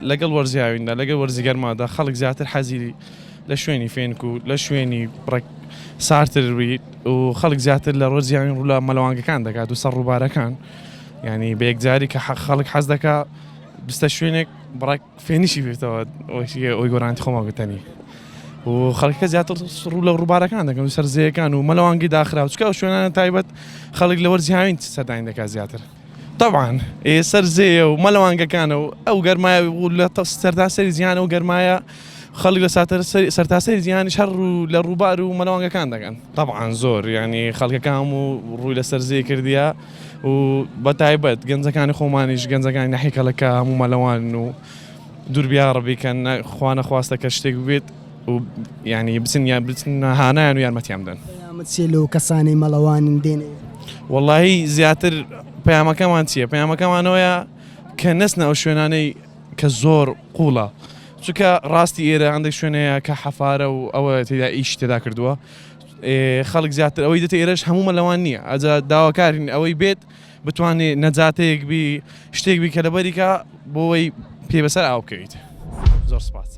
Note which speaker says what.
Speaker 1: لەگەڵ وەرزی هاویندا، لەگەڵ وەرزی گەرمادا خەڵک زیاتر حەزی لە شوێنی فێنک و لە شوێنی بڕێک سارتر بیت و خەڵک زیاتر لە ڕۆزی هاوین ڕوو لە مەلەوانگەکان دەکات و سەر ڕووبارەکان یعنی بە یەکجاری کە خەڵک حەز دەکا بستە شوێنێک بڕێک فێنیشی بێتەوە ئەوی گۆرانتی خۆمان گوتەنی و خەڵکە زیاتر ڕوو لە ڕووبارەکان دەکەن و سەر زێیەکان و مەلەوانگەی داخراو چکە ئەو شوێنانە تایبەت خەڵک لە وەرزی هاوین سەردانی دەکات زیاتر. تەبعەن ئێ سەر زێیە و مەلەوانگەکانە و ئەو گەرمایە و لە سەرتاسەری جیهان ئەو گەرمایە خەڵک لە سەرتاسەری جیهانیش هەر ڕوو لە ڕووبار و مەلەوانگەکان دەکەن. تەبعەن زۆر یانی خەڵکەکە هەموو ڕووی لە سەر زێ کردیە و بە تایبەت گەنجەکانی خۆمانیش گەنجەکانی ناحیەی کەڵەکە هەموو مەلەوانن و دوور بیاڕەبی کە خوا نەخواستە کە شتێک بێت و یانی بچن یان بچن هانایان و یارمەتیان بدەن. پەیامت چیە
Speaker 2: لەو کەسانەی مەڵەوانن دێنە ئێرە؟
Speaker 1: وەڵاهی زیاتر پەیامەکەمان چییە؟ پەیامەکەمان ئەوەیە کە نەچنە ئەو شوێنانەی کە زۆر قوڵە چونکە ڕاستی ئێرە هەندێک شوێن هەیە کە حەفارە و ئەوە تێدا ئیش تێدا کردووە خەڵک زیاتر ئەوەی دێتە ئێرەش هەموو مەلەوان نییە ئەجا داواکارین ئەوەی بێت بتوانێ نەجاتەیەک بی شتێک بی کە لەبەریکا بۆ ئەوەی پێ بەسەر ئاو بکەویت زۆر سپاس.